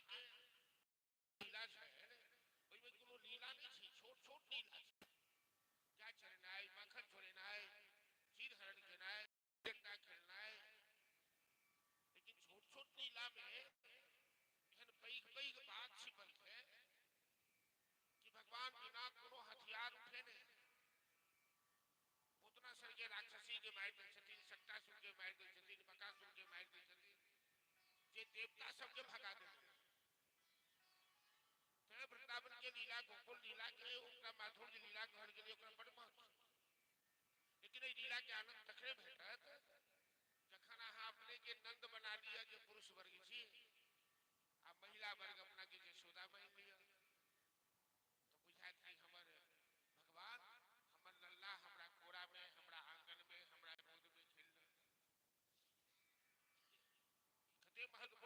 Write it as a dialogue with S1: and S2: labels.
S1: के लीला छै, ओहिमे कोनो लीला नहि छै, छोट छोट लीला छै। गाय चरेनाइ, माखन चोरेनाइ, चीर हरण केनाइ, डंडा खेलनाइ, लेकिन छोट छोट लीला में एहन पैघ पैघ बात छिपल छै कि भगवान बिना कोनो हथियार उठेने पूतना सन के राक्षसी के मारि दै छथिन, शकटासुर के मारि दै छथिन, बकासुर के मारि दै छथिन, जे देवता सबके भगा देने। तें वृंदावन के लीला, गोकुल लीला के, ओकरा माधुर्य लीला कहल गेलै, ओकरा बड़ महत्व। लेकिन एहि लीला के आनंद तखने भेटत जखन अहाँ अपने के नंद बना लिअ जे पुरुष वर्ग छी, आ महिला वर्ग अपना के यशोदा मानि लिअ, तो बुझायत कि हमर भगवान, हमर लल्ला हमरा कोरा में, हमरा आंगन में, हमरा गोद में खेल रहल। कते महत्व।